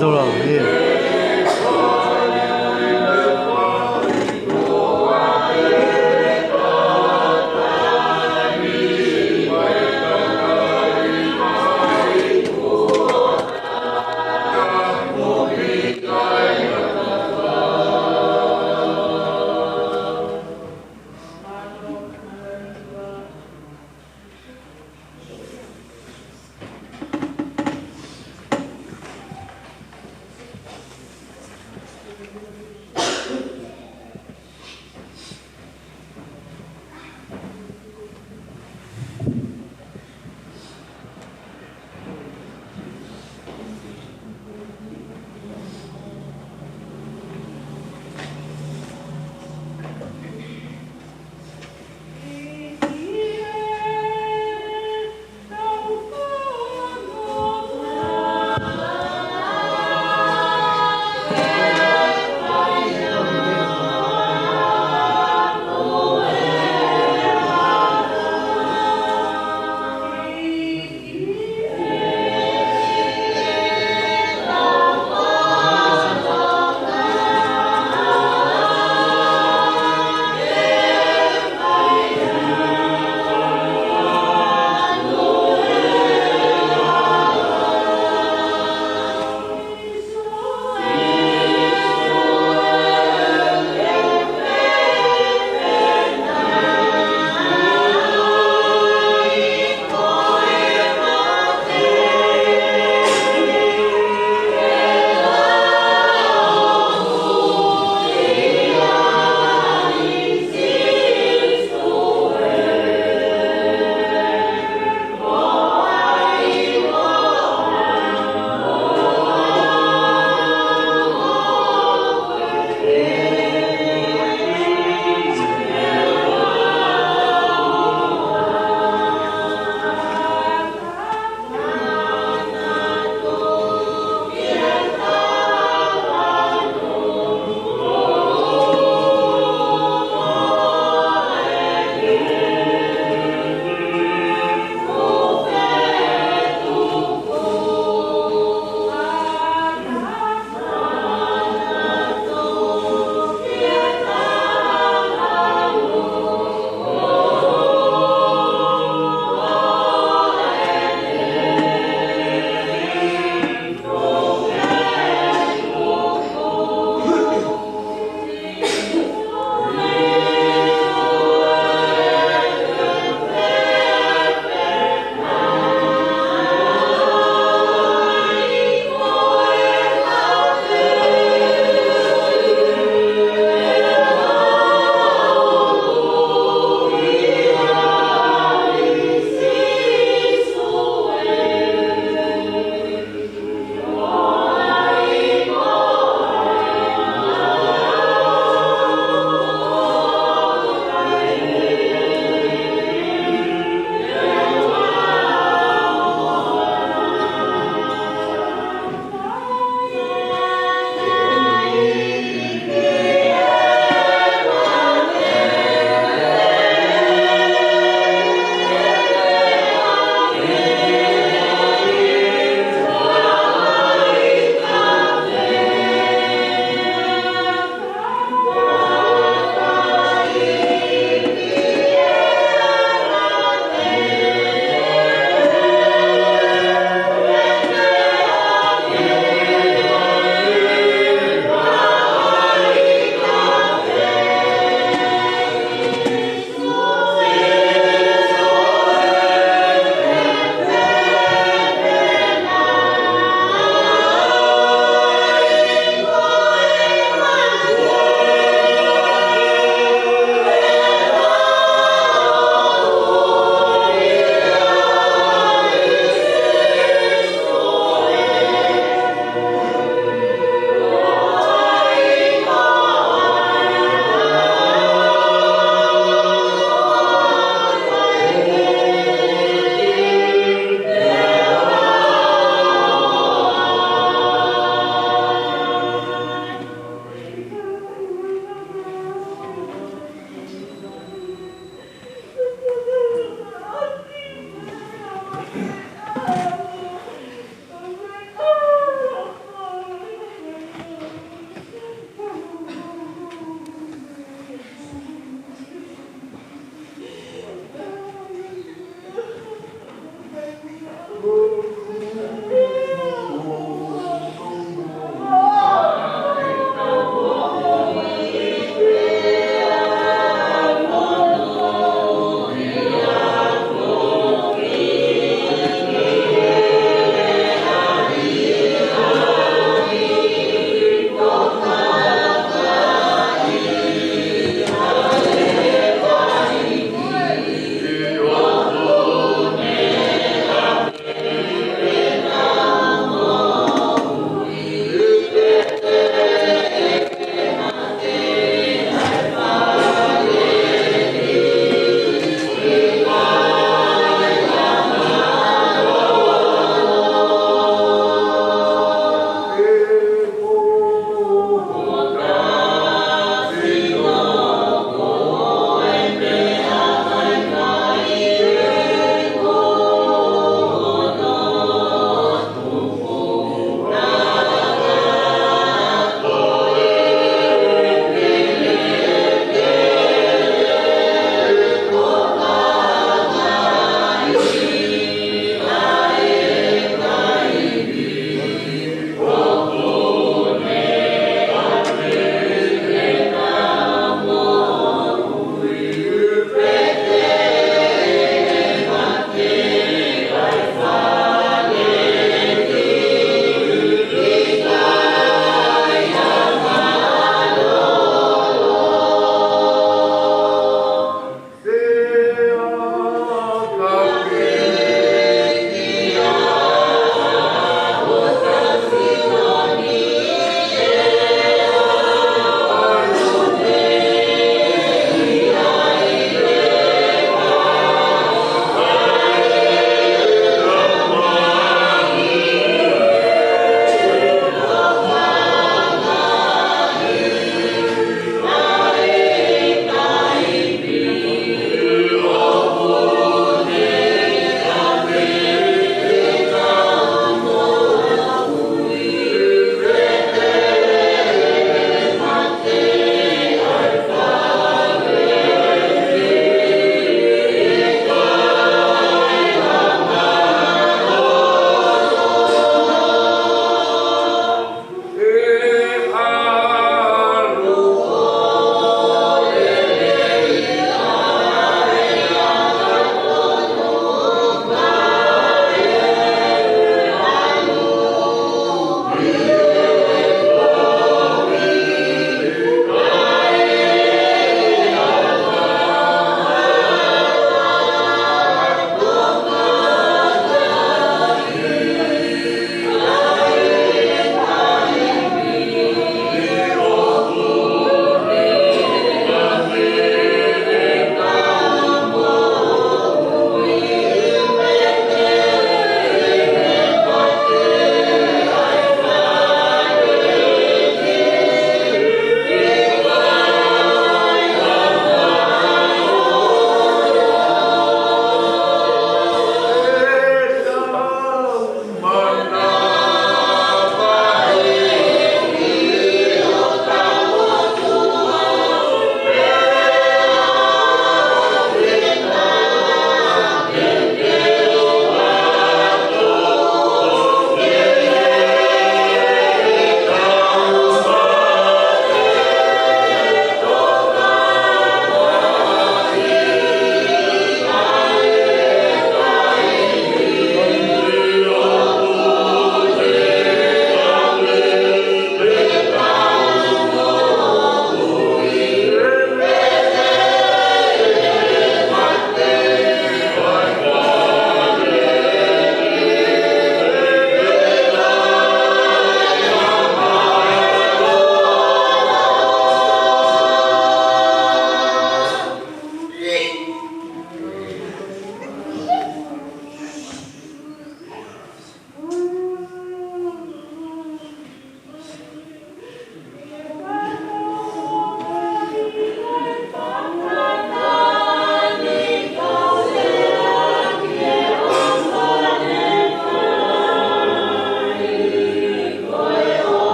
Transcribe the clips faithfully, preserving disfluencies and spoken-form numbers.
Tō lau, ē.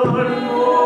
Ko e fekau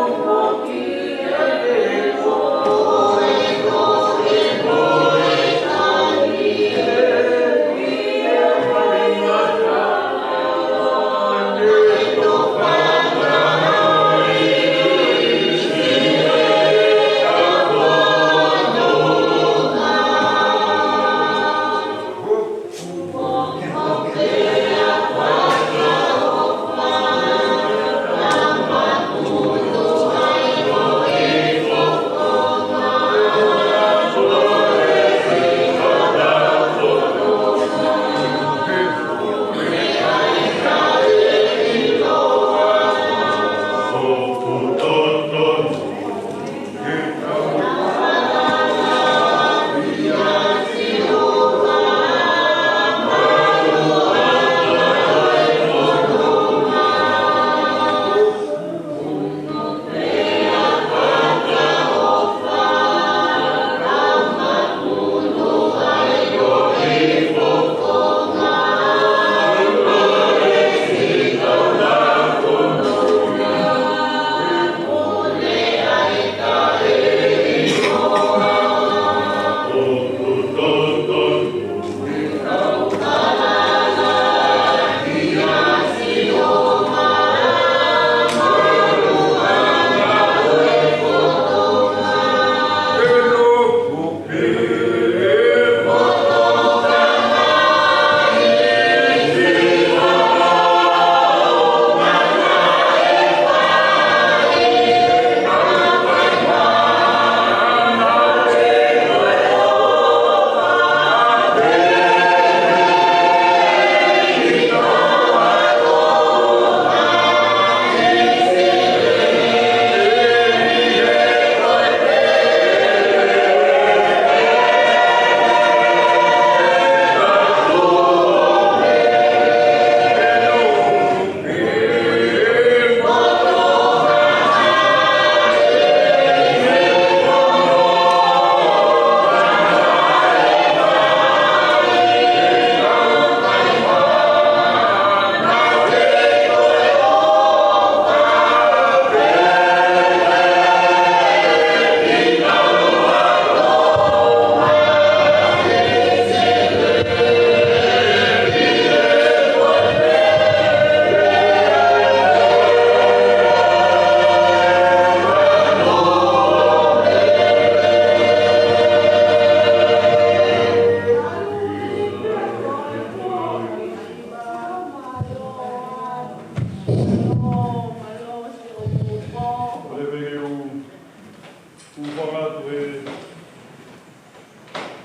ʻoku fakaʻatu he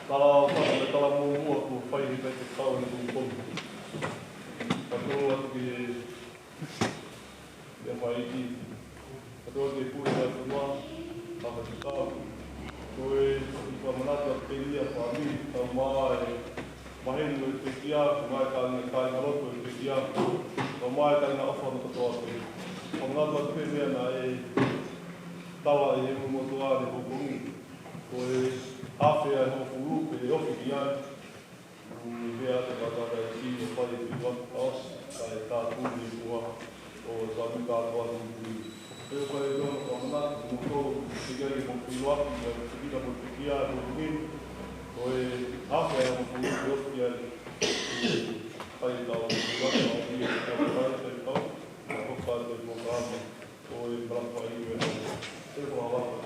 tala ʻo fana me tala muʻomuʻa kuo fai he kakai te tau ni kuo komi. Ka tō atu ki he ia fai ki. Ka tō atu ki he pule ʻa e fonua, ka fai ki tau. Ko e fakamanatu atu pē ia fāmili, tau mā e maheni ʻo e pekia, tau mā e kāinga, kāingalotu ʻo e pekia, tau mā e kāinga ʻofa ʻo e kotoa pē. Fakamanatu atu pē meʻa naʻe tala ʻe he motuʻa ni ʻo Hong Kong. Ko e afe ʻa e hongofulu pē ofi ki ai. ʻOku pehē atu e kātaki ʻa e ʻEiki ʻo fai e feituʻu ʻaʻana, kae tāpuni e puha ʻo e sāmita ʻa e ʻOtua ni. Pea ʻoku ou fakamanatu atu kiate kimoutolu, ʻoku ʻikai ke mou feʻiloaki mo e pekia, mo e pekia ʻo Hong Kong. Ko e afe ʻa e hongofulu pē ofi ki ai. Fai ʻetau feituʻu ʻaʻana, ʻo fai ʻetau feituʻu ʻaʻana, ʻo fai ʻetau feituʻu ʻaʻana.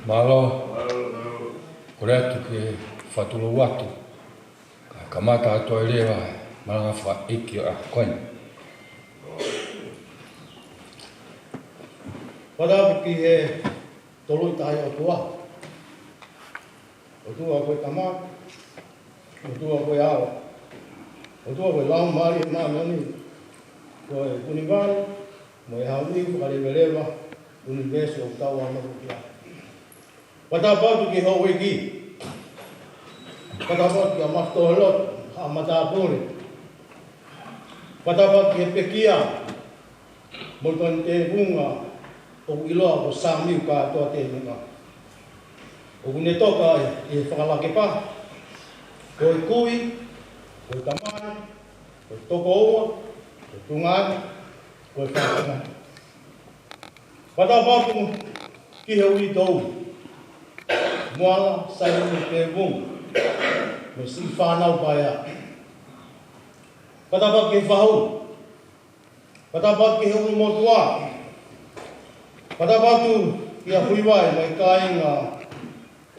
Mālō, kole atu ke fakatulou atu. Ka kamata atu ai leva Malanga fakaʻeiki ʻo e ʻaho ko eni. Fakatapu ki he Tolu Tahaʻi ʻOtua. ʻOtua ko e Tamai, ʻOtua ko e ʻAlo, ʻOtua ko e Laumālie Māʻoniʻoni, ko e ʻunivēsi mo e haʻu fakaleveleva ʻunivēsi ʻoku tau ʻalu ki ai. Fakatapu atu ki he houʻeiki. Fakatapu atu kia Mafatohelotu, haʻa matāpule. Fakatapu atu ki he pekia mo Tony Tēvunga, ʻoku ʻiloa ko Samiu Kātoa Tēvunga. ʻOku ne toka ʻi he fakalakepa, ko e kui, ko e tamai, ko e tokoua, ko e tuongaʻane, ko e fānau. Fakatapu atu ki he uitou, Moala Saimone Tēvunga, mo e siʻi fānau paea. Fakatapu atu ki he fahu. Fakatapu atu ki he ʻulumotuʻa. Fakatapu atu kia Huivai mo e kāinga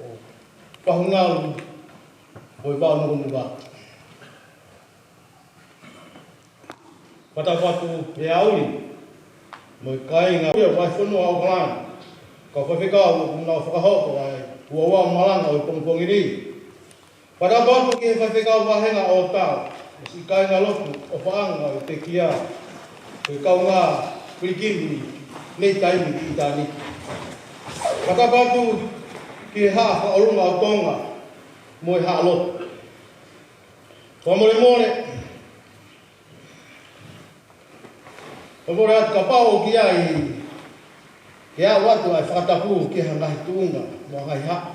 ʻo Fahungalu mo e Vao Nukunuku. Fakatapu atu ki he ʻauli mo e kāinga ʻo e Vahefonua ʻAokalani, kau faifekau ʻoku nau fakahoko ʻa e ouau malanga ʻo e pongipongi ni. Fakatapu atu ki he faifekau vāhenga ʻo Tau, mo e siʻi kāingalotu ʻofaʻanga ʻo e pekia, ko e kaungā pilikimi mei taimi ki ʻitāniti. Fakatapu atu ki he Haʻa Fakaʻolunga ʻo Tonga mo e Haʻa Lotu. Fakamolemole, fakamolemole atu kapau ʻoku ʻi ai ke aʻu atu ʻa e fakatapu ki ha ngaahi tuʻunga mo ha ngaahi haʻa,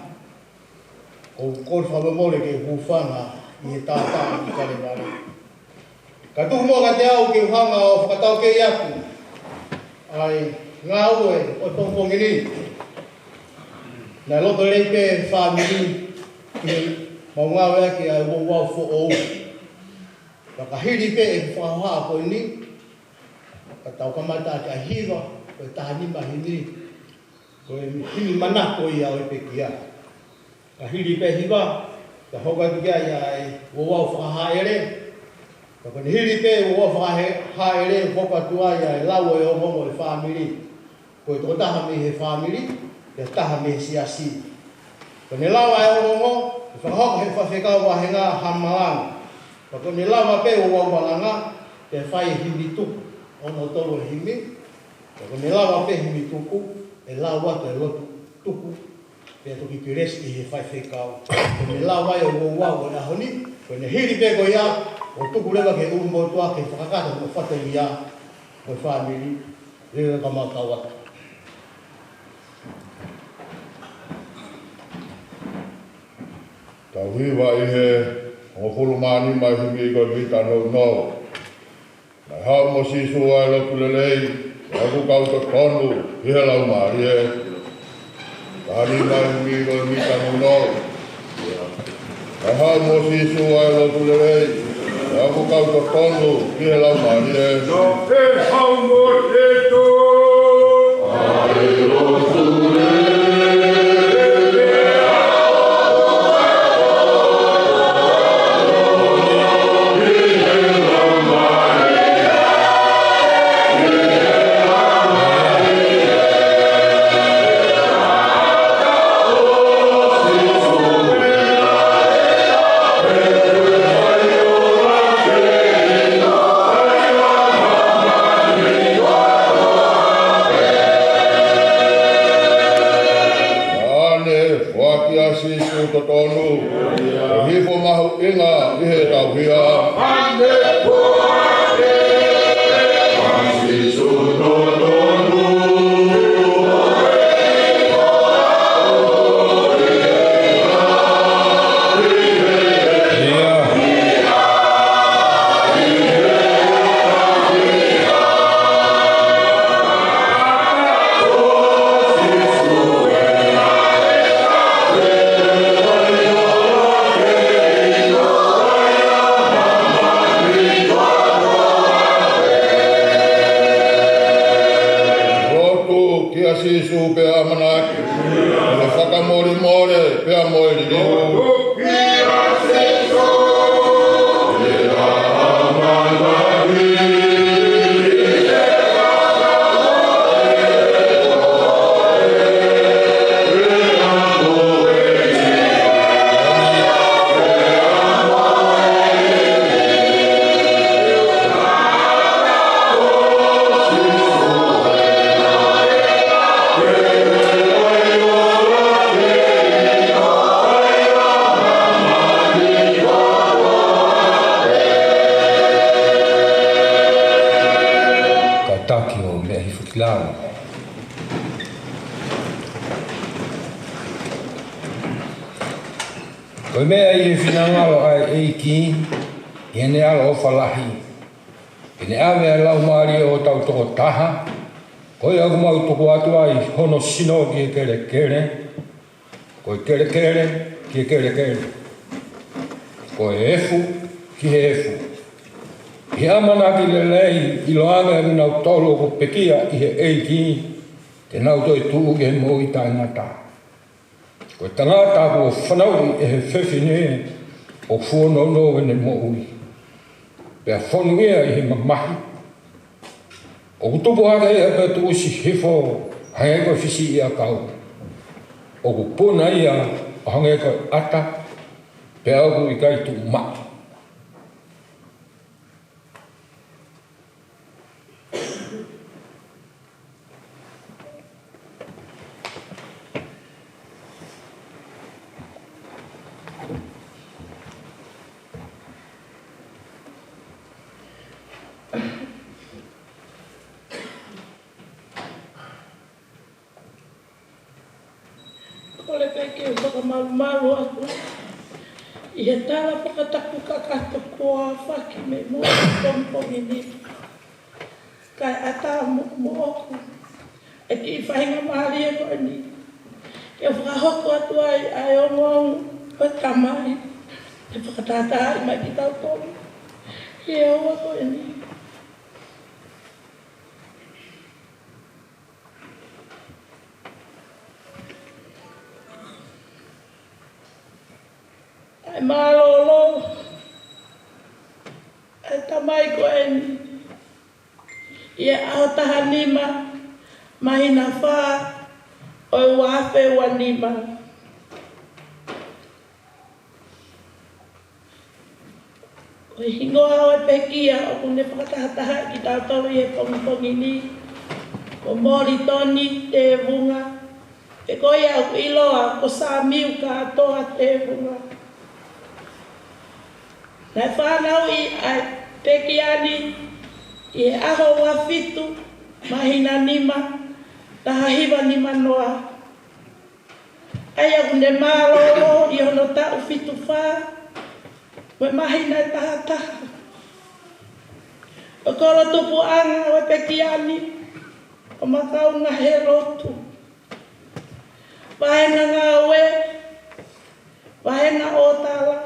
ʻoku ou kole fakamolemole ke u hūfanga ʻi he tātā ʻi Kalevale. Ka tuku muʻa kiate au ke u hanga ʻo fakataukei atu ʻa e ngāue ʻo e pongipongi ni. Naʻe loto lelei pē fāmili ʻi heʻemau ngāueʻaki ʻa e ouau foʻou. Ka ka hili pē ʻeku fakahohaʻa ko eni, ka tau kamata ʻaki ʻa e hiva, ko e taha nima himi, ko e himi manako ia ʻo e pekia. Ka hili pē hiva, ka hoko atu ki ai ʻa e ouau fakahaʻele. Ka ko ʻene hili pē ouau fakahaʻele, hoko atu ai ʻa e lau ʻo e ongoongo ʻo e fāmili. Ko e tokotaha mei he fāmili, pea taha mei he siasi. Ka ne lava ʻa e ongoongo, ʻe fakahoko ʻe he faifekau vāhenga ha malanga. Ka ko ʻene lava pē ouau malanga, pea fai e himi tuku, ono tolu e himi. Ka ko ʻene lava pē himi tuku, ʻe lau atu e lotu tuku, pea toki kelesi ʻe he faifekau. Ko ʻene lava ʻa e ouau ʻo e ʻaho ni, ko ʻene hili pē ko ia, ʻo tuku leva ki he ʻulumotuʻa ke fakakakato hono fatongia mo e fāmili, lele ka mau kau atu. Tau hiva ʻi he hongofulu mā nima ʻi he himi ko e Mita Nounou. Naʻe haʻu mo Sīsū ʻa e lotu lelei, ʻa ia ʻoku kau totonu ki he Laumālie. Taha nima ʻi he himi ko e Mita Nounou. Naʻe haʻu mo Sīsū ʻa e lotu lelei, ʻa ia ʻoku kau totonu ki he Laumālie. Naʻe haʻu mo Sīsū ʻa e lotu lelei. Naʻa ne foaki ʻa Sīsū totonu, ʻo hifo mahuʻinga ʻi he tauhia. Silaʻu. Ko e meʻa ʻi he finangalo ʻa e ʻEiki, ʻi heʻene ʻaloʻofa lahi, ke ne ʻave ʻa e laumālie ʻo hotau tokotaha, ko ia ʻoku mau tuku atu ai hono sino ki he kelekele, ko e kelekele ki he kelekele, ko e efu ki he efu. ʻI he ʻamanaki lelei, ʻiloange ʻa kinautolu ʻoku pekia ʻi he ʻEiki, te nau toe tuʻu ki he moʻui taʻengata. Ko e tangata kuo fanauʻi ʻe he fefine, ʻoku fuonounou ʻene moʻui, pea fonu ia ʻi he mamahi. ʻOku tupu hake ia pea tuʻusi hifo, hangē ko e fisiʻiʻakau. ʻOku puna ia ʻo hangē ko e ʻata, pea ʻoku ʻikai tuʻu maʻu. Kole pē ke u fakamalumalu atu ʻi he tala fakatapu kakato kuo aofaki mei muʻa he pongipongi ni. Kae ʻatā mo, moʻoku e kiʻi faingamālie ko eni ke u fakahoko atu ai ʻa e ongoongo ʻo e Tamai, ke fakatātaaʻi mai kitautolu ʻi he houa ko eni. ʻA e mālōlō ʻa e tamai ko eni ʻi he ʻaho taha nima, māhina fā ʻo e ua afe ua nima. Ko e hingoa ʻo e pekia ʻoku ne fakatahatahaʻi kitautolu ʻi he pongipongi ni, ko Molitoni Tevunga, pe ko ia ʻoku ʻiloa ko Samiu Katoa Tevunga. Naʻe fanauʻi ʻa e pekia ni ʻi he ʻaho ua fitu, māhina nima, taha hiva nima noa. ʻA ia ʻoku ne mālōlō ʻi hono taʻu fitu fā, mo e māhina ʻe taha taha. Ko e kolo tupuʻanga ʻo e pekia ni ko Makaunga Helotu. Vahenga ngāue, vahenga ʻōtala.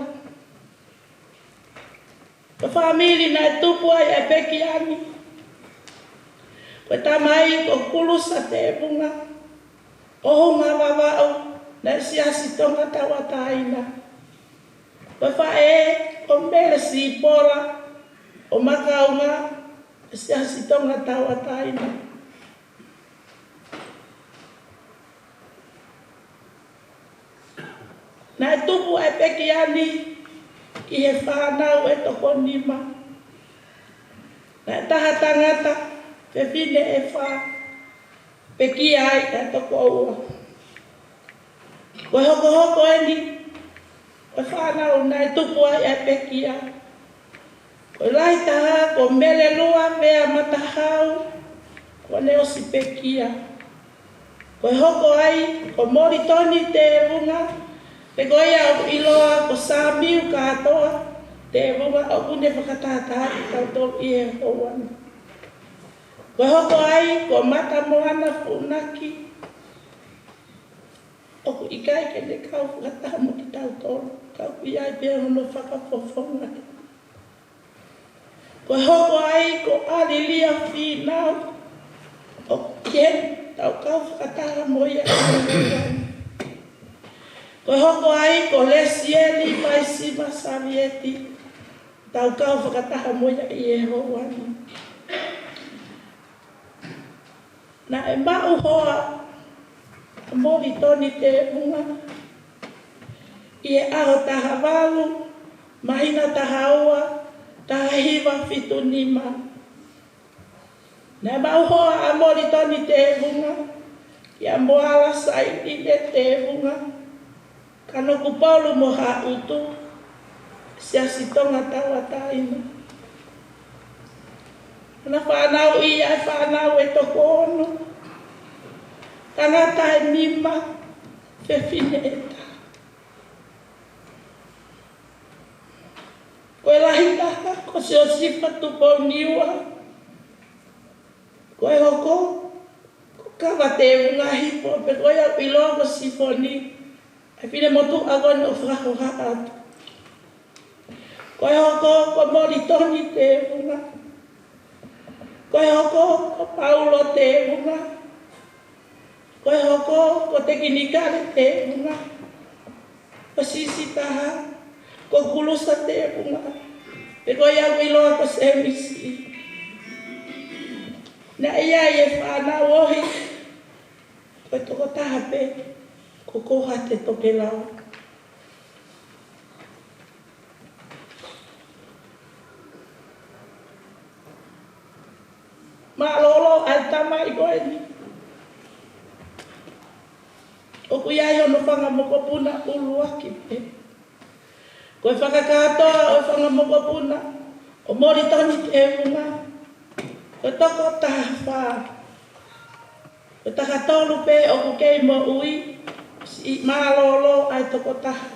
Ko e fāmili naʻe tupu ai ʻa e pekia ni, ko e tamai ko Kulusa Tevunga, ʻo Hunga Vavaʻu, naʻe Siasi Tonga Tauʻatāina. Ko e faʻē ko Mele Sipola, ʻo Makaunga, naʻe Siasi Tonga Tauʻatāina. Naʻe tupu ʻa e pekia ni ʻi he fānau ʻe toko nima. Naʻe taha tangata, fefine ʻe fā, pekia ai ʻe toko ua. Ko e hokohoko eni ʻo e fānau naʻe tupu ai ʻa e pekia, ko e lahi taha ko Melelua Vea Matahau, kuo ne ʻosi pekia. Ko e hoko ai ko Molitoni Tevunga, pe ko ia ʻoku ʻiloa ko Samiu Katoa Tevunga, ʻoku ne fakatahatahaʻi kitautolu ʻi he houa ni. Ko e hoko ai ko Matamoana Funaki, ʻoku ʻikai ke ne kau fakataha mo kitautolu, ka ʻoku ʻi ai pē hono fakafofonga. Ko e hoko ai ko ʻAlilia Fīnau, ʻoku ʻikai ke tau kau fakataha mo ia. Ko e hoko ai ko Lesieli Maisima Savieti, tau kau fakataha mo ia ʻi he houa ni. Naʻe maʻu hoa ʻa Molitoni Tevunga ʻi he ʻaho taha valu, māhina taha ua, taha hiva fitu nima. Naʻe maʻu hoa ʻa Molitoni Tevunga kia Moala Saiʻine Tevunga, Kanokupolu mo Haʻutu, Siasi Tonga Tauʻatāina. Ko ʻena fānau ia ʻe fānau ʻe toko ono. Tangata ʻe nima, fefine ʻe taha. Ko e lahi taha ko Siosifa Tupou Niua. Ko e hoko ko Kava Tēvunga Hipo, pe ko ia ʻoku ʻiloa ko Sifoni, ʻa e finemotuʻa ko eni ʻoku fakahohaʻa atu. Ko e hoko ko Molitoni Tēvunga. Ko e hoko ko Paulo Tēvunga. Ko e hoko ko Tekinikale Tēvunga. Ko e siʻisiʻi taha ko Kulusa Tēvunga, pe ko ia ʻoku ʻiloa ko Sēmisi. Naʻe ʻi ai e fānau ʻo hiki, ko e tokotaha pē ko Kohate Tokelau. Mālōlō ʻa e tamai ko eni. ʻOku ʻi ai hono fanga mokopuna ʻuluaki pē. Ko e fakakātoa ʻo e fanga mokopuna ʻo Molitoni Tēvunga, ko e toko taha fā. Ko e taha tolu pē ʻoku kei moʻui, siʻi mālōlō ʻa e tokotaha.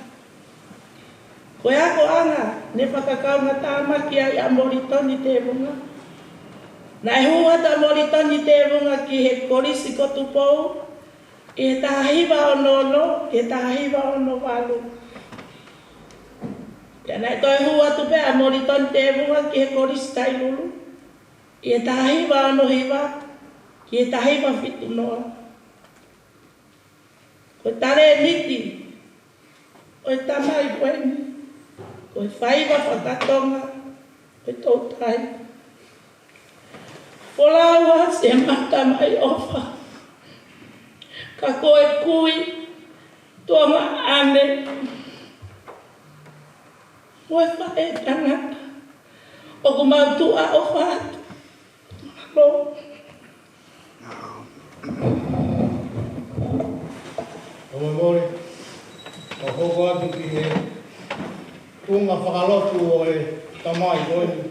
Ko e akoʻanga ne fakakaungātāmaki ai ʻa Molitoni Tēvunga. Naʻe hū atu ʻa Molitoni Tēvunga ki he Kolisi ko Tupou ʻi he taha hiva ono ono ki he taha hiva ono valu. Pea naʻe toe hū atu pē ʻa Molitoni Tēvunga ki he Kolisi Tailulu ʻi he taha hiva ono hiva ki he taha hiva fitu noa. Ko e talēniti ʻo e tamai ko eni, ko e faiva fakatonga ʻo e toutai. Folau ʻa Sema Tamai ʻOfa, ka ko e kui, tuongaʻane, mo e faʻē tangata ʻoku mau tuʻa ʻofa atu. Mālō. ʻOmai mole, ʻo hoko atu ki he tuʻunga fakalotu ʻo e tamai ko eni,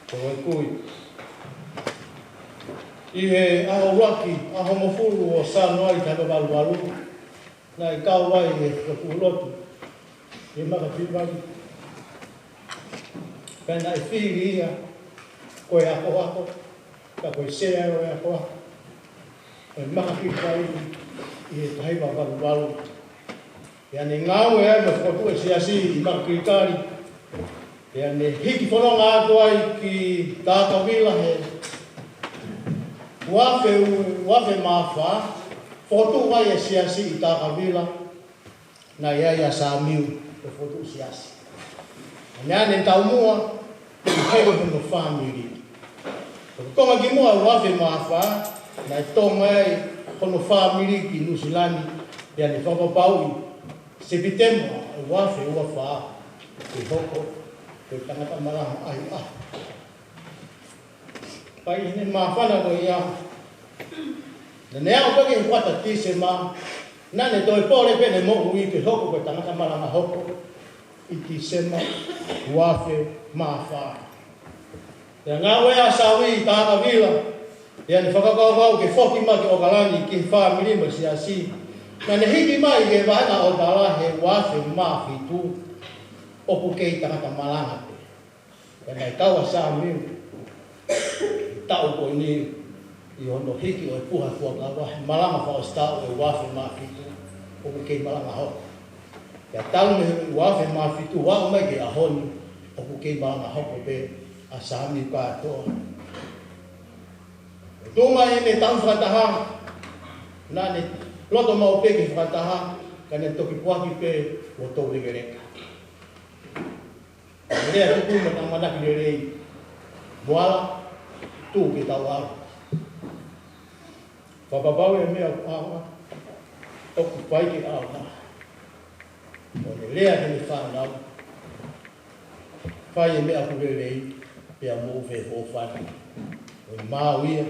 ko e kui. ʻI he ʻaho ʻuluaki, ʻaho hongofulu ʻo Sānuali taha valu valu, naʻe kau ai e lotu lotu ʻi Makapipali. Pea naʻe fili ia ko e akoako, ka ko e sea ʻo e akoako ʻo e Makapipali ʻi he taha hiva valu valu. Pea ne ngāue ai mo e fokotuʻu e siasi ʻi Makapipali. Pea ne hiki fononga atu ai ki Takavila he ua afe, ua afe mā fā, fokotuʻu ai e siasi ʻi Takavila, naʻe ʻi ai ʻa Samiu ko e fokotuʻu siasi. Naʻa ne taumuʻa ʻi he hono fāmili. Ko e konga kimuʻa ua afe mā fā, naʻe tonga ai hono fāmili ki Nuʻusila ni, pea ne fakapapauʻi Sepitema ua afe ua fā ke hoko ko e tangata malanga ʻahiʻahi. Pea ʻi heʻene māfana ko ia, naʻa ne aʻu pē ki he uata Tīsema, naʻa ne toe pole pē ʻene moʻui ke hoko ko e tangata malanga hoko ʻi Tīsema ua afe mā fā. Pea ngāue ʻa Savi ʻi Takavila, pea ne fakakaukau ke foki mai ki ʻOkalani ki he fāmili mo e siasi. Naʻa ne hiki mai ki he vahenga ʻo Tala he ua afe mā fitu, ʻoku kei tangata malanga pē. Pea naʻe kau ʻa Samiu taʻu ko eni ʻi hono hiki ʻo e puha fuakava he malanga fakaʻosi taʻu ʻo e ua afe mā fitu, ʻoku kei malanga hoko. Pea talu mei he ua afe mā fitu ʻo aʻu mai ki he ʻaho ni, ʻoku kei malanga hoko pē ʻa Samiu kātoa. Tuʻu mai ʻene taʻu fakataha, naʻa ne loto maʻu pē ki he fakataha, ka ne toki puaki pē ʻo toulekeleka. Lea tuku mo e ʻamanaki lelei. Mo ala, tuʻu ke tau ʻalu. Fakapapauʻi e meʻa ʻoku ʻaonga, ʻoku fai ke ʻaonga. ʻO ne lea ki heʻene fānau. Fai e meʻa ʻoku lelei, pea mou fefōfani. ʻOku maau ia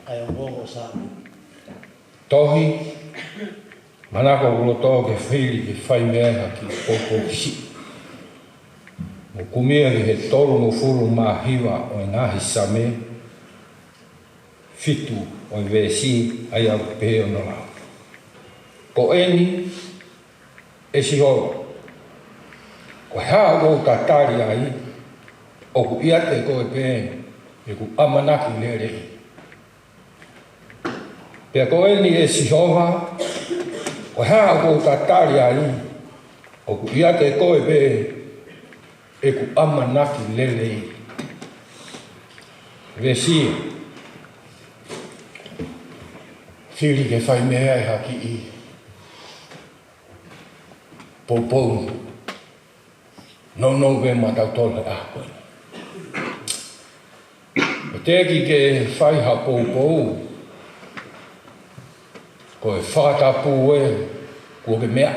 ʻa e ongoongo ʻo Samiu. Tohi, manako ʻoku loto ke fili ke fai mei ai ha kiʻi poupou siʻi. ʻOku kumi ia ʻi he tolungofulu mā hiva ʻo e ngaahi Saame, fitu ʻo e veesi, ʻa ia ʻoku pehē hono lau: Ko eni, ʻe Sihova, ko e hā ʻoku ou tatali ai? ʻOku ʻiate koe pē ʻeku ʻamanaki lelei. Pea ko eni, ʻe Sihova, ko e hā ʻoku ou tatali ai? ʻOku ʻiate koe pē ʻeku ʻamanaki lelei. Veesi, fili ke fai mei ai ha kiʻi poupou nounou pē maʻatautolu he ʻaho ko eni. ʻE teʻeki ke fai ha poupou, ko e fakatapu ē kuo ke meʻa.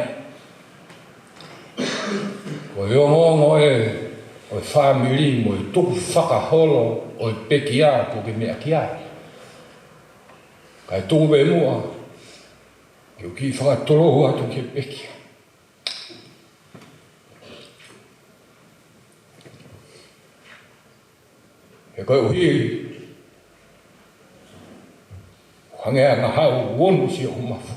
Ko e ongoongo ē ʻo e fāmili mo e tukufakaholo ʻo e pekia kuo ke meʻa ki ai. Kae tuku pē muʻa ke u kiʻi fakatulou atu ki he pekia. He koeʻuhi ʻoku hangē ha ngahau ʻoku onu siʻoku mafu.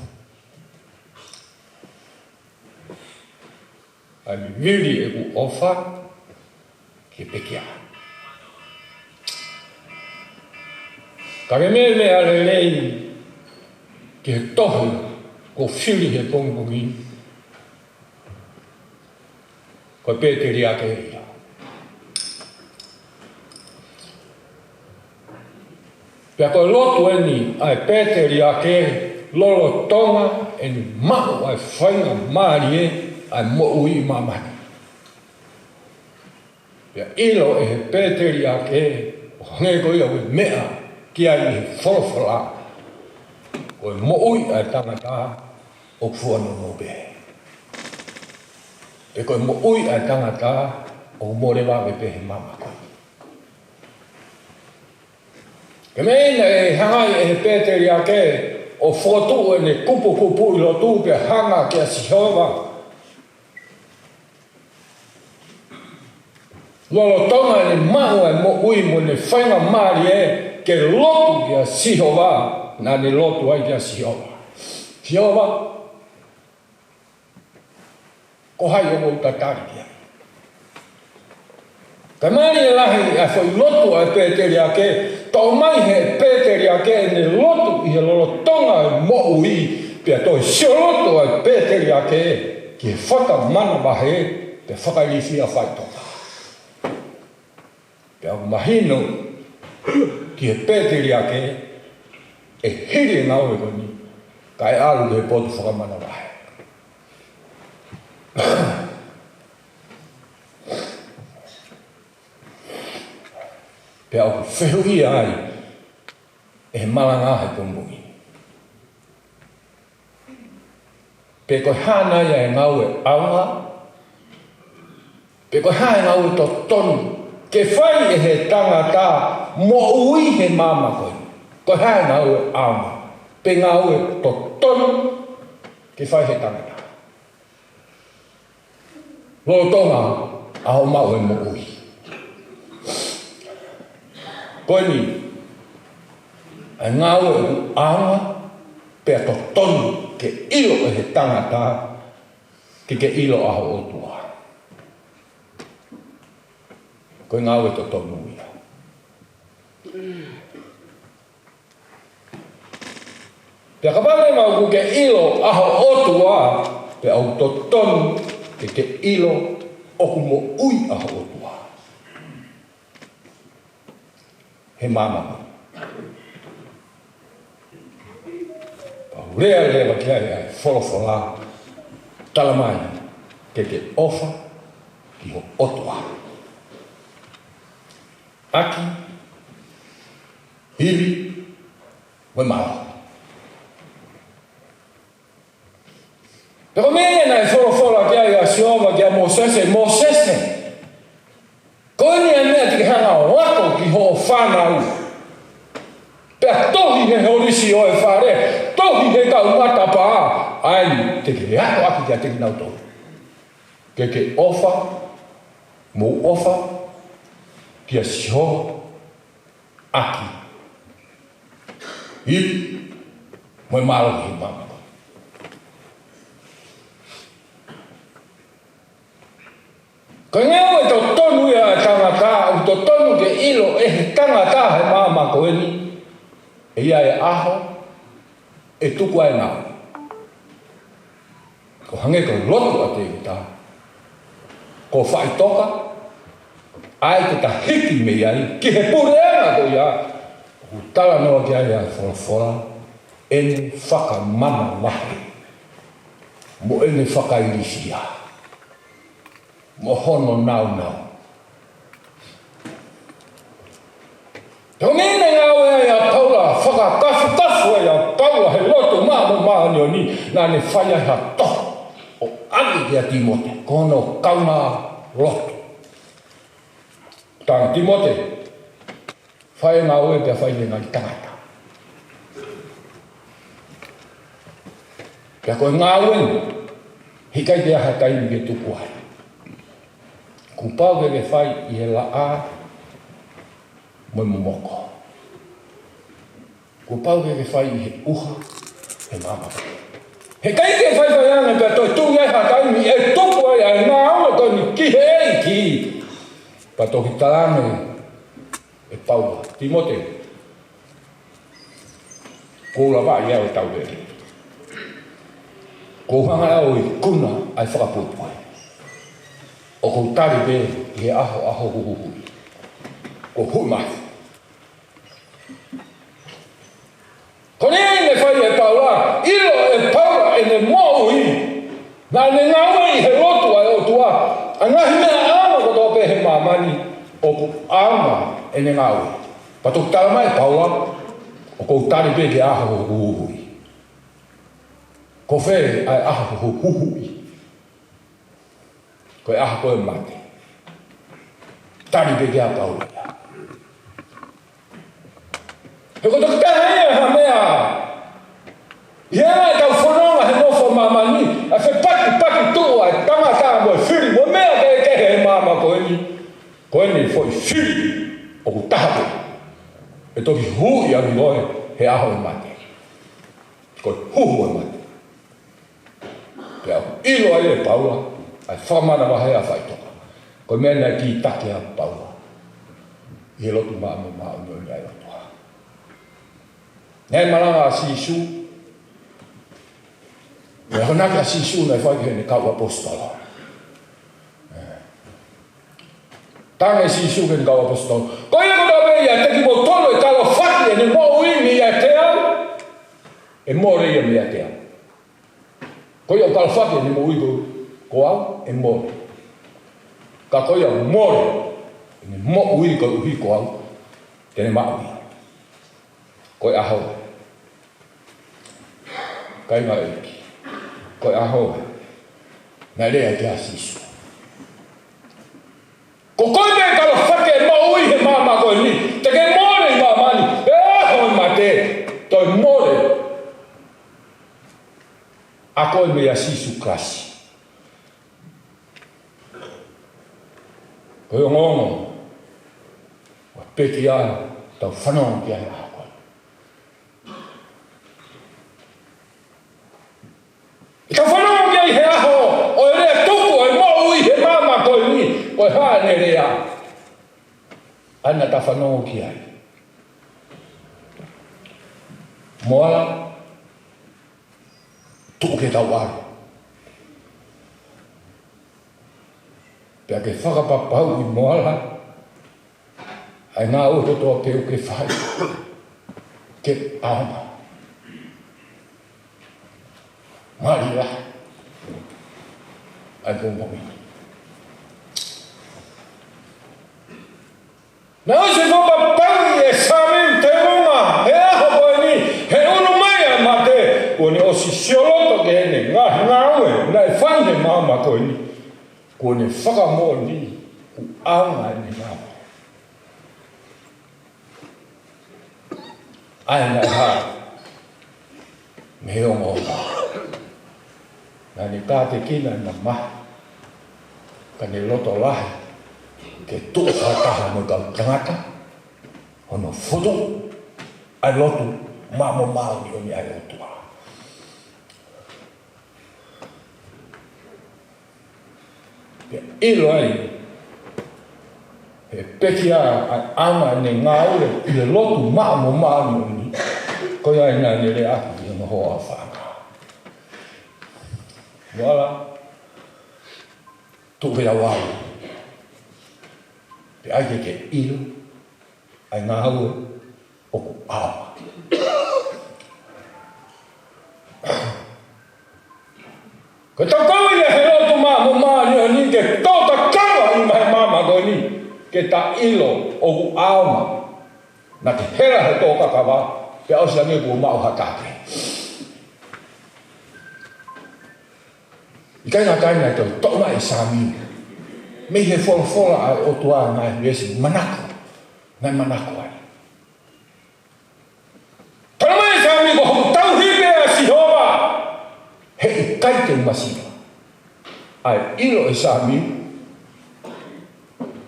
ʻA e vivili ʻeku ʻofa ki he pekia. Ka ke meʻa meʻa lelei ki he tohi kuo fili he pongipongi, ko e pēteliake ia. Pea ko e lotu eni ʻa e pēteliake lolotonga ʻene maʻu ʻa e faingamālie ʻa e moʻui ʻi māmani. Pea ʻilo ʻe he pēteliake ʻo hangē ko ia ʻoku meʻa ki ai ʻi he folofola, ko e moʻui ʻa e tangata ʻoku fuanono pē. Pe ko e moʻui ʻa e tangata ʻoku mole vave pē he māmani. Ko e meʻa ia ʻe hanga ai ʻe he pēteliake ʻo fokotuʻu ʻene kupukupuʻi lotu pea hanga kia Sihova. Lolotonga ʻene maʻu ʻa e moʻui mo ʻene faingamālie ke lotu kia Sihova, naʻa ne lotu ai kia Sihova: Sihova, ko hai ʻoku ou tatali ki ai? Kae mālie lahi ʻa e foʻi lotu ʻa e pēteliake, toʻo mai he pēteliake ʻene lotu ʻi he lolotonga ʻo e moʻui, pea toe sio loto ʻa e pēteliake ki he fakamanavahē, pea fakailifia faʻitoka. Pea ʻoku mahino ki he pēteliake ʻe hili e ngāue ko eni kae ʻalu ki he potu fakamanavahē. Pea ʻoku fehuʻia ai ʻe he malanga he pongipongi, pe ko e hā nai ʻa e ngāue ʻaonga, pe ko e hā e ngāue totonu ke fai ʻe he tangata moʻui he māmani ko eni? Ko e hā e ngāue ʻaonga pe ngāue totonu ke fai he tangata lolotonga ʻa hoʻo maʻu e moʻui? Ko eni ʻa e ngāue ʻoku ʻaonga pea totonu ke ʻilo ʻe he tangata ke ke ʻilo ʻa ho ʻOtua. Ko e ngāue totonu ia. Pea kapau leva ʻoku ke ʻilo ʻa ho ʻOtua, pea ʻoku totonu ke ke ʻilo ʻoku moʻui ʻa ho ʻOtua he māmani. Pea ʻoku lea leva ki ai ʻa e folofola, talamai ke ke ʻofa ki ho ʻOtua ʻaki e ivi mo e mālohi. Pea ko e meʻa ia naʻe folofola ki ai ʻa Sihova kia Mōsese: Mōsese, ko eni ʻa e meʻa te ke hanga ʻo ako ki hoʻo fānau, pea tohi he holisi ʻo e fale, tohi he kau matapā, ʻa eni te ke ako ʻaki kiate kinautolu, ke ke ʻofa Mou ʻofa kia Sihova ʻaki ivi mo e mālohi he maama. Ko e ngāue totonu ia ʻa e tangata, ʻoku totonu ke ʻilo ʻe he tangata he maama ko eni, ʻe ʻi ai e ʻaho ʻe tuku ai e ngāue. Ko e hangē ko e lotu ʻa Tēvita, ko e faʻitoka, ʻa ia te ta hiki mei ai ki he puleʻanga ko ia ʻoku talanoa ki ai ʻa e folofola, ʻene fakamamahi mo ʻene fakailifia mo hono nāunau. Ko e meʻa naʻe ngāue ai ʻa Paula, fakakafukafu ai ʻa Paula he lotu maʻa mo māʻoniʻoni, naʻa ne fai ai ha toho ʻo ʻave kia Tīmote, ko hono kaungā lotu. Tala ange Tīmote, fai e ngāue pea fai e ngaahi tangata. Pea ko e ngāue ni, heʻikai ke ʻi ai ha taimi ke tuku ai. Kuo pau ke ke fai ʻi he laʻā mo e momoko. Kuo pau ke ke fai ʻi he ʻuha he maama. Heʻikai ke faifai ange pea toe tuʻu ai ha taimi ʻe tuku ai ʻa e ngāue ko eni ki he ʻEiki. Pea toki tala ange ʻe Paula, Tīmote, kuo u lavaʻi au e tau lele. Kuo u hanga au ʻo ikuna ʻa e fakapuepue. ʻOku ou tali pē ʻi he ʻaho, ʻaho huhuhuʻi. Kuo u huʻi mai. Ko eni naʻe fai ʻe Paula, ʻilo ʻe Paula ʻene moʻui. Naʻa ne ngāue ʻi he lotu ʻa e ʻOtua. ʻA e ngaahi meʻa kotoa pē he māmani ʻoku ʻaonga ʻene ngāue. Pea toki tala mai ʻe Paula, ʻoku ou tali pē ki he ʻaho huhuhuʻi. Ko fē ʻa e ʻaho huhuhuʻi? Ko e ʻaho ko e mate. Tali pē ki ai ʻa Paula ia. He ko e toki taha ia ha meʻa. ʻI heʻetau fononga he nofo māmani, ʻa e fepakipaki tuʻu ʻa e tangata mo e fili, mo e meʻa kehekehe he maama ko eni. Ko eni foʻi fili ʻoku taha pē ʻe toki huhuʻi ange koe he ʻaho e mate. Ko e huhu e mate. Pea ʻilo ai ʻe Paula, ʻa e fakamanavahē ʻa e faʻitoka. Ko e meʻa naʻe kītaki ai ʻa Paula ʻi he lotu maʻa mo māʻoniʻoni ʻa e ʻOtua. Naʻe malanga ʻa Sīsū, naʻe akonaki ʻa Sīsū naʻe fai ki heʻene kau ʻaposetolo. Tala ange ʻe Sīsū ki heʻene kau ʻaposetolo, ko ia kotoa pē ʻiate kimoutolu ʻe kalofaki ʻene moʻui meiate au, ʻe mole ia meiate au. Ko ia ʻoku kalofaki ʻene moʻui ko, ko au, ʻe mole. Ka ko ia ʻoku mole ʻene moʻui koeʻuhi ko au, te ne maʻu ia. Ko e ʻaho, kāinga ʻEiki, ko e ʻaho naʻe lea ki ai ʻa Sīsū. Ko koe pē kalofaki e moʻui he maama ko eni, te ke mole ʻi māmani, he ʻaho e mate, toe mole ʻa koe meia Sīsū Kalaisi. Ko e ongoongo ʻo e pekia ʻoku tau fanongo ki ai he ʻaho ko eni. ʻOku tau fanongo ki ai he ʻaho, ʻo e lea tuku ʻo e moʻui he maama ko eni, ko e hā ʻene lea. ʻA ia naʻa tau fanongo ki ai. Moala, tuʻu ke tau ʻalu. Pea ke fakapapauʻi Moala, ʻa e ngāue kotoa pē ʻoku ke fai, ke ʻaonga. Mālie lahi ʻa e pongipongi ni. Naʻe ʻosi fakapapauʻi ʻe Sāmiu Tēvunga he ʻaho ko eni, he ʻunu mai ʻa e mate, kuo ne ʻosi sioloto ki heʻene ngaahi ngāue naʻe fai he maama ko eni. Kuo ne fakamoʻoni ʻoku ʻaonga ʻene ngāue. ʻA ia naʻe hā mei he ongoongo. Naʻa ne kātekina ʻene mamahi, ka ne loto lahi ke tuʻu fakataha mo e kau tangata, hono fokotuʻu ʻa e lotu maʻa mo māʻoniʻoni ʻa e ʻOtua. Pea ʻilo ai, he pekia ʻa e ʻaonga ʻene ngāue ʻi he lotu maʻa mo māʻoniʻoni, ko ia ai naʻa ne lea ʻaki ʻi hono hoa ʻo fānau. Moala, tuʻu pē ʻa e vau. Pea ʻai ke ke ʻilo ʻa e ngāue ʻoku ʻaonga. Ko e tau kau ia he lotu maʻa mo māʻoniʻoni ke tō takava ʻi he maama ko eni, ke ta ʻilo ʻoku ʻaonga. Naʻa ke hela he tō kakava, pea ʻosi ange kuo maʻu ha take. ʻIkai ngata ai, naʻe toe toʻo mai ʻe Sāmiu mei he folofola ʻa e ʻOtua ngaahi veesi manako naʻe manako ai. Tala mai ʻe Sāmiu ko hoku tauhi pē ʻa Sihova, he ʻikai te u masiva. ʻA e ʻilo ʻe Sāmiu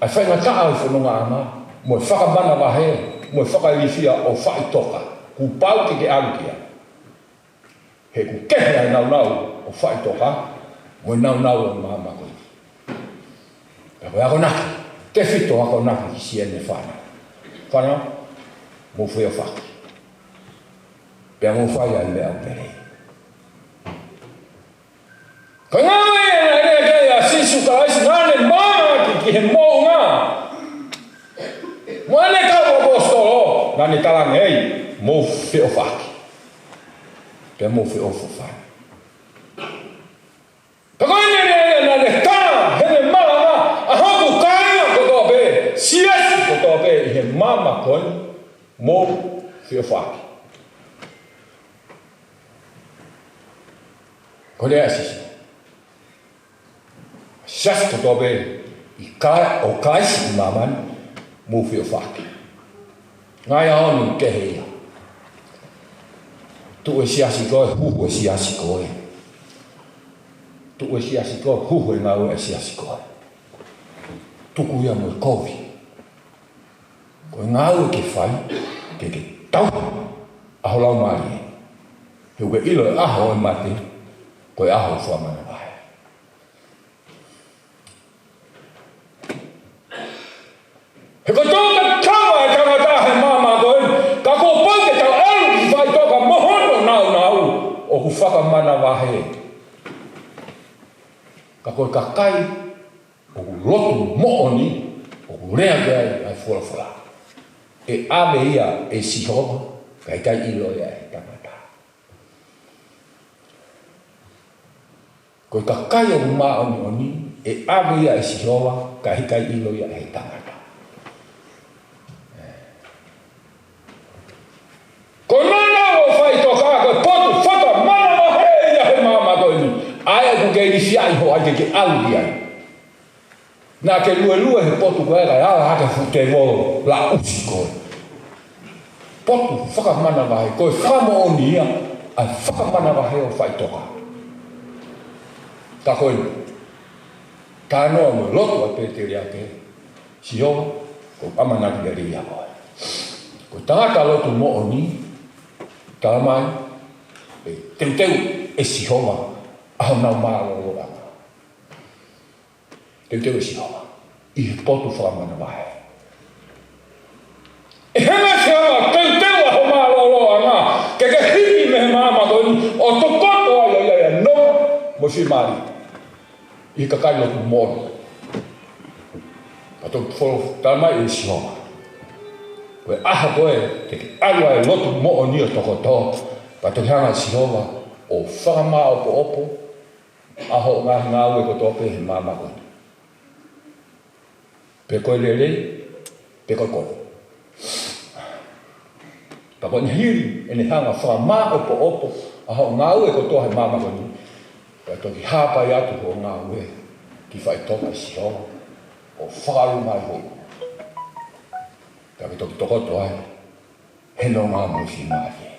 ʻa e faingataʻa ʻo e fonongaʻanga, mo e fakamanavahē, mo e fakailifia ʻo Faʻitoka, kuo pau ke ke ʻalu ki ai. He ʻoku kehe ʻa e nāunau ʻo Faʻitoka mo e nāunau ʻo e maama ko eni. Pea ko e akonaki, tefito akonaki ki siʻene fānau. Fānau, mou feʻofaʻaki. Pea mou fai ʻa e meʻa ʻoku lelei. Ko e ngāue ia naʻe lea ki ai ʻa Sīsū Kalaisi, naʻa ne maama ki, ki he moʻunga. Mo ʻene kau ʻaposetolo, naʻa ne talaange ai, mou feʻofaʻaki. Pea mou feʻofoʻofani. Pea ko ʻene lea ia naʻa ne tala, heʻene malanga, ʻa hoku kāinga kotoa pē, siasi kotoa pē, ʻi he maama ko eni, mou feʻofaʻaki. Ko e lea ʻa Sīsū. Siasi kotoa pē ʻi Ka-, ʻo Kalaisi ʻi māmani, mou feʻofaʻaki. Ngaahi ʻaho ni kehe ia. Tuʻu e siasi ko ē, huhu e siasi ko ē. Tuʻu e siasi ko ē, huhu e ngāue ʻa e siasi ko ē. Tuku ia mo e kovi. Ko e ngāue ke fai, ke ke tauhi ʻa ho laumālie. He ʻoku ke ʻilo e ʻaho ʻo e mate, ko e ʻaho ʻo e fakamanavahē. He ko e tō kakava ʻa e tangata he maama ko eni, ka kuo pau ke tau ʻalu ki Faʻitoka mo hono nāunau ʻoku fakamanavahē. Ka ko e kakai ʻoku lotu moʻoni, ʻoku lea ki ai ʻa e folofola, ʻe ʻave ia ʻe Sihova, kae ʻikai ʻilo ia ʻe he tangata. Ko e kakai ʻoku māʻoniʻoni, ʻe ʻave ia ʻe Sihova, kae ʻikai ʻilo ia ʻe he tangata. Ko e nāunau ʻo Faʻitoka, ko e potu fakamanavahē ia he maama ko eni. ʻA ē ʻoku ke ilifia ai hoʻo ʻai ke ke ʻalu ki ai. Naʻa ke luelue he potu ko ē kae ala hake fuʻu tēvolo laʻusi koe. Potu fakamanavahē, ko e fakamoʻoni ia ʻa e fakamanavahē ʻo Faʻitoka. Ka ko e talanoa mo e lotu ʻa Pēteliake, Sihova, ʻoku ou ʻamanaki lelei ʻia koe. Ko e tangata lotu moʻoni, tala mai, ʻe teuteu ʻe Sihova ʻa honau mālōlōʻanga. Teuteu ʻe Sihova ʻi he potu fakamanavahē. ʻE hanga ʻe Sihova ʻo teuteu ʻa hoʻo mālōlōʻanga, ke ke hiki mei he maama ko eni, ʻo tokoto ai ʻo ʻai ʻa e nonga mo e fiemālie ʻi he kakai lotu moʻoni. Pea toki folo-, tala mai ʻe Sihova, ko e ʻaho ko ē te ke ʻalu ai ʻo lotu moʻoni ʻo tokoto, pea toki hanga ʻe Sihova ʻo fakamāʻopoʻopo ʻa hoʻo ngaahi ngāue kotoa pē he maama ko eni. Pe ko e lelei, pe ko e kovi. Pea ko ʻene hili ʻene hanga ʻo fakamāʻopoʻopo ʻa hoʻo ngāue kotoa he maama ko eni, pea toki hāpai atu hoʻo ngāue ki Faʻitoka ʻe Sihova, ʻo fakaʻalu mai hoʻo ʻulu. Pea ke toki tokoto ai he nonga mo e fiemālie.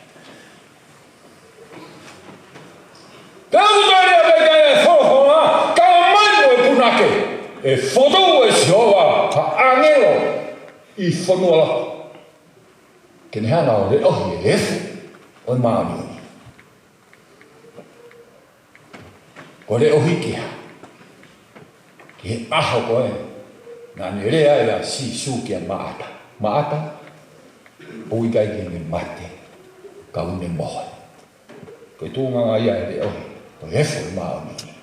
Pea ʻoku tali ʻa e kakai ʻa e folofola, tala mai mo e punake, ʻe fokotuʻu ʻe Sihova ʻi fonua lotu. Ke ne hanga ʻo leʻohi e efu ʻo e māʻoniʻoni. Ko e leʻohi ki he hā? Ki he ʻaho ko ē naʻa ne lea ai ʻa Sīsū kia Maʻata. Maʻata, ʻoku ʻikai ke ne mate, ka ʻoku ne mohe. Ko e tuʻunga ia e leʻohi, ko e efu ʻo e māʻoniʻoni.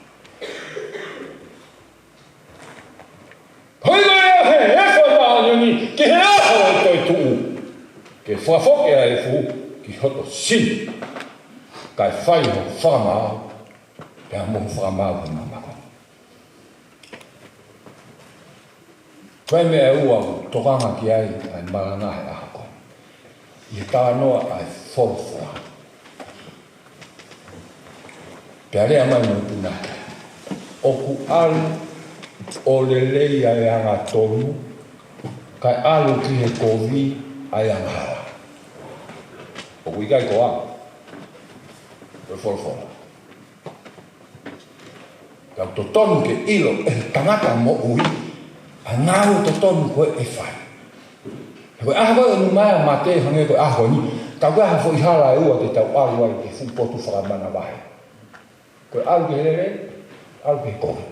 Ko e leʻohi e efu ʻo e māʻoniʻoni ki he ʻaho ʻo e toetuʻu. Ke fakafoki ʻa e efu ki hoto sino, kae fai ho fakamaau, pea mo ho fakamaau he māmani. Ko e meʻa ʻe ua ʻoku tokanga ki ai ʻa e malanga he ʻaho ko eni. ʻI he talanoa ʻa e folofola. Pea lea mai mo e punake. ʻOku ʻalu ʻo lelei ʻa e angatonu, kae ʻalu ki he kovi ʻa e angahala. ʻOku ʻikai ko au. Ko e folofola. Ka ʻoku totonu ke ʻilo ʻe he tangata moʻui ʻa e ngāue totonu ko ē ʻe fai. He ko e ʻaho ko ē ʻe numa ai ʻa mate hangē ko e ʻaho ni, ka ko e ʻaho foʻi hala ʻe ua te tau ʻalu ai ki he fuʻu potu fakamanavahē. Ko e ʻalu ki he lelei, ʻalu ki he kovi.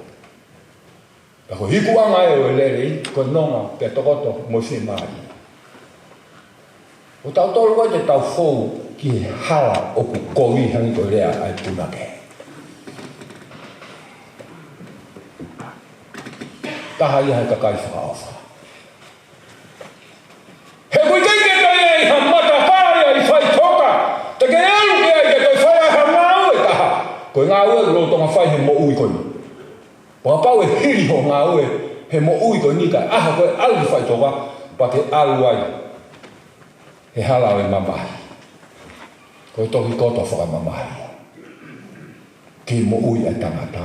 Ka ko e ikuʻanga ē ʻo e lelei, ko e nonga pea tokoto mo e fiemālie. ʻO tautolu ko ē te tau fou ki he hala ʻoku kovi hangē ko e lea ʻa e punake. Taha ia he kakai fakaʻofa. He ʻoku ʻikai ke toe ʻi ha matapā ia ʻi faʻitoka te ke ʻalu ki ai ke toe fai ai ha ngāue ʻe taha. Ko e ngāue ʻoku lolotonga fai he moʻui ko eni. Pea kapau ʻe hili hoʻo ngāue he moʻui ko eni kae ʻaho ko ē ʻalu ki faʻitoka, pea ke ʻalu ai he hala ʻo e mamahi. Ko e tohi koto fakamamahi ia ki he moʻui ʻa e tangata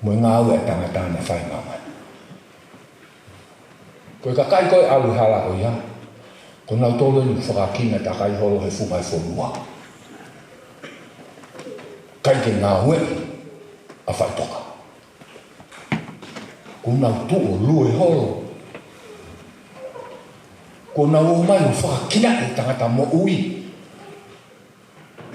mo e ngāue ʻa e tangata naʻa fai ʻi māmani. Ko e kakai ko ē ʻalu he hala ko ia, ko nautolu eni fakakina takai holo he funga e fonua. ʻIkai ke ngāueʻi ʻa faʻitoka. Kuo nau tuʻu ʻo lue holo. Kuo nau ō mai ʻo fakakinaʻi e tangata moʻui.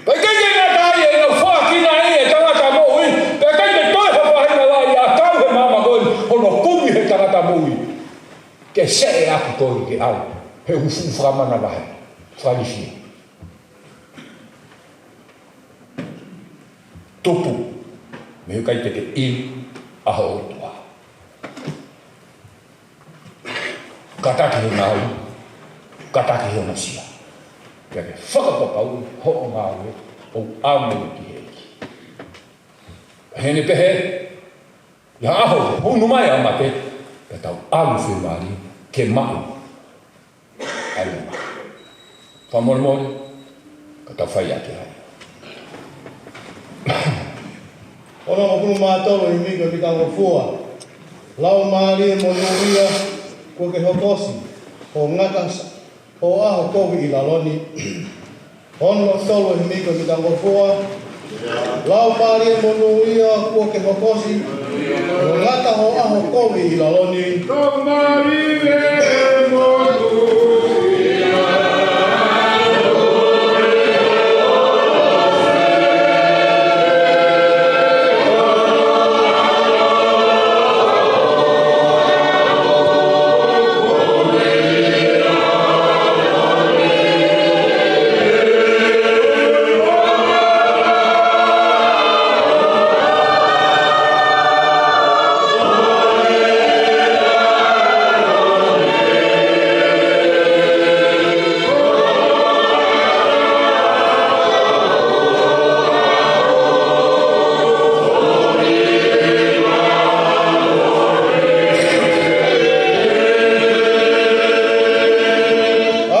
Pea ʻikai ke ngata ai ʻenau fakakinaʻi e tangata moʻui, pea ʻikai ke toe ha faʻahinga laʻi ʻakau he māmani ko eni hono kumi he tangata moʻui. Ke seʻe ʻaki ko ē ke ʻalu he ʻū fuʻu fakamanavahē, fakalifia. Tupu mei he ʻikai te ke ʻi ʻaho ʻOtua. Kātaki he ngāue, kātaki he ongosia. Pea ke fakapapauʻi hoʻo ngāue ʻoku ʻamu ki he ʻEiki. He ʻene pehē, ʻi ha ʻaho ʻe hū mai ʻa mate, pea tau ʻalu fiemālie ke maʻu ʻa e lea. Fakamolemole, ka tau fai ʻaki ai. Ono o kulu mā tolu ʻi he miko ʻi Tangofua. Laumālie monūʻia kuo ke hokosi, ʻo ngata s-, ʻo ʻaho kovi ʻi lalo ni. Ono tolu ʻi he miko ʻi Tangofua. Laumālie monūʻia kuo ke hokosi, ʻo ngata hoʻo ʻaho kovi ʻi lalo ni. Laumālie monūʻia.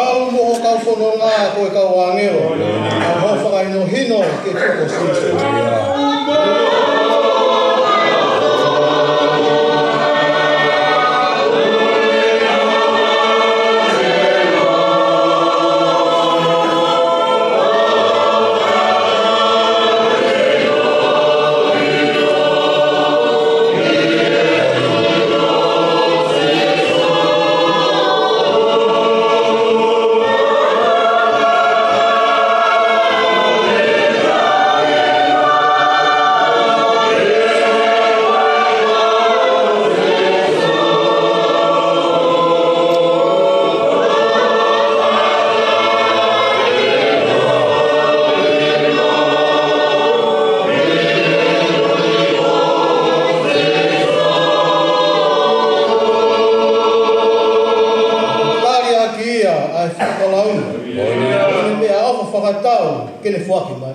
Aʻu mo ho kau fononga ko e kau ʻāngelo, ʻa hoʻo fakahinohino ke tuku Sīsū. ʻa e fakalau. Ko e meʻaʻofa fakatau ke ne foaki mai.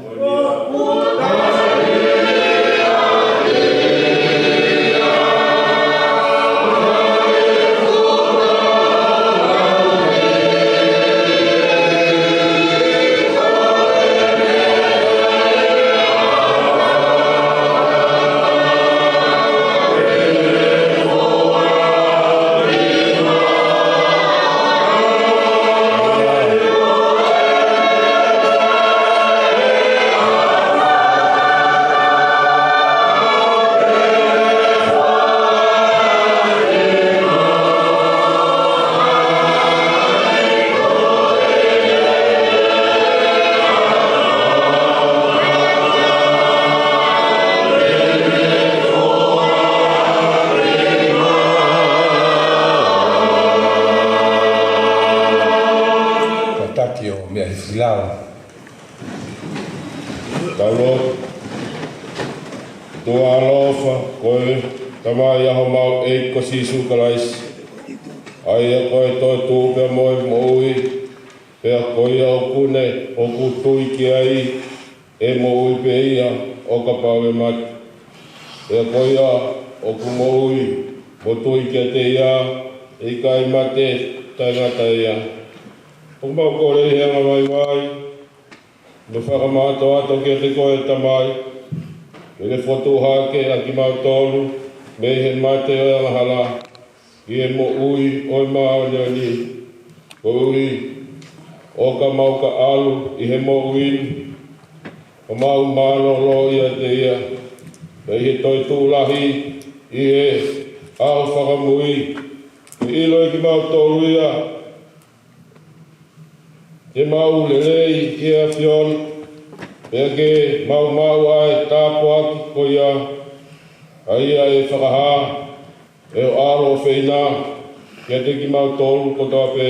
Kātaki ʻo meʻa he filau. Tau lotu. ʻOtua ʻaloʻofa, ko e Tamai ʻa homau ʻEiki ko Sīsū Kalaisi, ʻa ia ko e toetuʻu pea mo e moʻui, pea ko ia ʻoku ne, ʻoku tui ki ai, ʻe moʻui pē ia ʻo kapau ʻe mate. Pea ko ia ʻoku moʻui mo tui kiate ia, ʻe ʻikai mate taʻengata ia. ʻOku mau kole ʻi he anga vaivai mo fakamātoato kiate koe Tamai, ke ke fokotuʻu hake ʻa kimautolu mei he mate ʻo e angahala ki he moʻui ʻo e māʻoniʻoni, koeʻuhi ʻo ka mau ka ʻalu ʻi he moʻui ni, ʻo mau mālōlō ʻiate ia, pea ʻi he toetuʻu lahi ʻi he ʻaho fakamui, ke ʻilo ʻe kimautolu ia ke mau lelei ʻi he ʻAfiona, pea ke mau maʻu ʻa e tāpuaki ko ia, ʻa ia ʻe fakahā ʻe ho ʻAlo ʻofeina kiate kimautolu kotoa pē.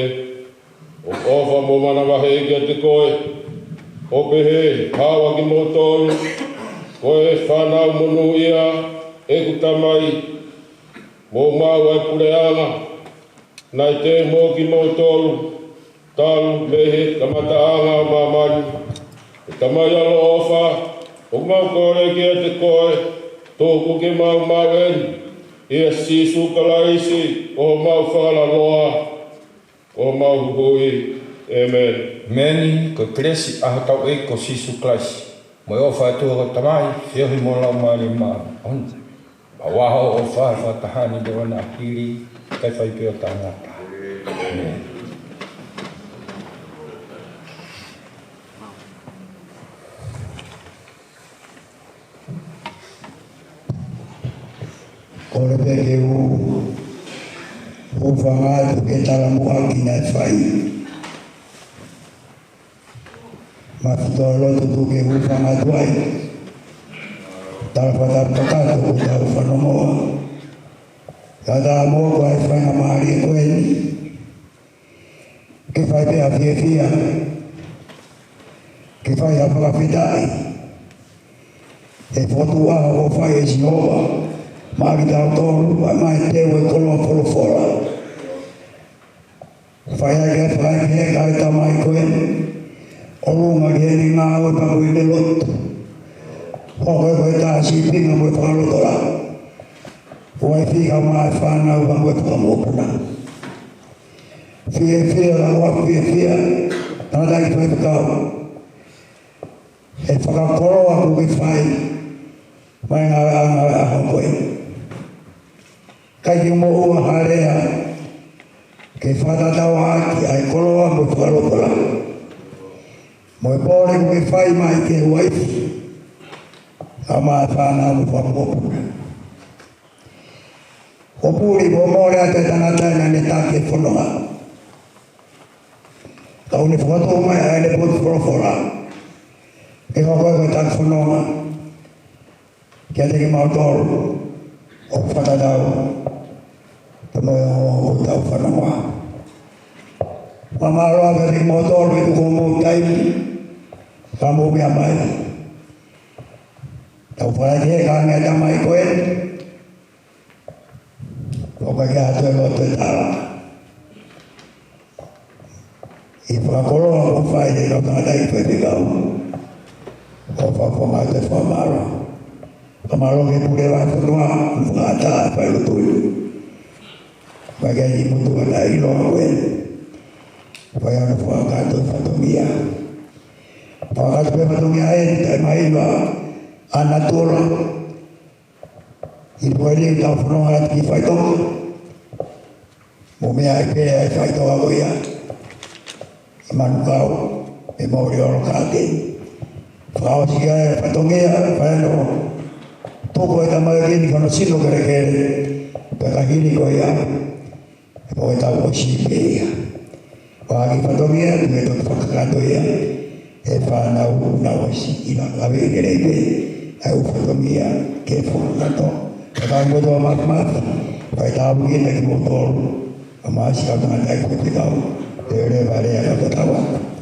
ʻOfa mo manavahē kiate koe, ʻo pehē haʻu ʻa kimoutolu ko e fānau monūʻia ʻeku Tamai, mo maʻu ʻa e puleʻanga naʻe teu mo kimoutolu talu mei he kamataʻanga ʻo māmani. ʻE Tamai ʻaloʻofa, ʻoku mau kole kiate koe, tuku ke mau maʻu eni, ʻia Sīsū Kalaisi ko homau Fakalaloa, ko homau Huhuʻi. ʻĒmeni. ʻĒmeni. Ko e kelesi ʻa hotau ʻEiki ko Sīsū Kalaisi, mo e ʻofa ʻa e ʻOtua ko e Tamai, feohi mo e Laumālie Māʻoniʻoni, ʻoua ʻe ʻofa ʻa e fakataha ni, ʻoua naʻa hili, kae fai pē ʻo taʻengata. ʻĒmeni. Kole pē ke u hūfanga atu ki he talamuʻaki naʻe fai. Mafito loto tuku ke u hūfanga atu ai. Tala fakatapu kakato kuo tau fanongoa. Tala mo ko e faingamālie ko eni ke fai pē ha fiefia, ke fai ha fakafetaʻi he fokotuʻu ʻaho kuo fai ʻe Sihova maʻa kitautolu, ʻa e maʻu ʻa e teu ʻo e koloa folofola. Fai ai ke fai ke ka e tamai ko ē, ʻolunga ki heʻene ngāue pea mo ʻene lotu. Hoko ko e tā sīpinga mo e fakalotolahi, ʻo e fika maʻa e fānau pea mo e fakamokopuna. Fiefia, ua fiefia, tangataʻeiki faifekau, he fakakoloa kuo ke fai mai ngā, ngā, ngā ʻaho ko ē. ʻIkai ke moʻua ha lea ke fakatatau ʻaki ʻa e koloa mo e fakalotolahi mo e pole kuo ke fai mai ki he uaifi, ʻa e maʻa e fānau mo e fakamokopuna. ʻOku puli mo mole atu e tangata naʻa ne taki e fononga. Ka ʻoku ne fakatoʻo mai ʻa ʻene potu folofola ke hoko ko e taki fononga kiate kimautolu ʻoku fakatatau pea mo e ongo ʻoku tau fanongoa. Fakamālō atu kiate kimoutolu ʻi he tuku hoʻomou taimi ka mou meʻa mai. Tau fai ke ka ngai tamai ko ē. ʻOku ʻikai ke ʻi ai ha toe lotu e tala. ʻI he fakakoloa kuo fai ʻe he kau tangataʻeiki faifekau. ʻOku ou fakafofonga atu e fakamālō. Fakamālō ki he pule vahefonua, fakaʻatā e failotu. Mai ki he motuʻa taʻeʻiloa ko ē. Fai hono fakakakato e fatongia. Fakakakato e fatongia ʻi he taimi ʻa e ʻAnatuola. ʻI he pō ni ʻoku tau fononga atu ki he faʻitoka. Mo e meʻa ʻi he pē ʻa e faʻitoka ko ia. ʻI Manukau, ʻi Maʻuli ʻo Lōkāteni. Fakaʻosi ʻa e fatongia, fai hono tuku e tamaioʻeiki ni ki hono sino kelekele. Pea ka hili ko ia, ʻoku tau ʻosi pē ia. Ko e kiʻi fatongia, tuku e toki fakakakato ia. ʻE fānau naʻa ʻosi ʻi lalo ʻave ʻi lelei pē. ʻA e ʻū fatongia ke fakakakato. Ka tau mo tau māfimafi. Fai tāpuekina kimoutolu. ʻA e māsi kau tangataʻeiki faifekau. Te ore vale a kau tatau.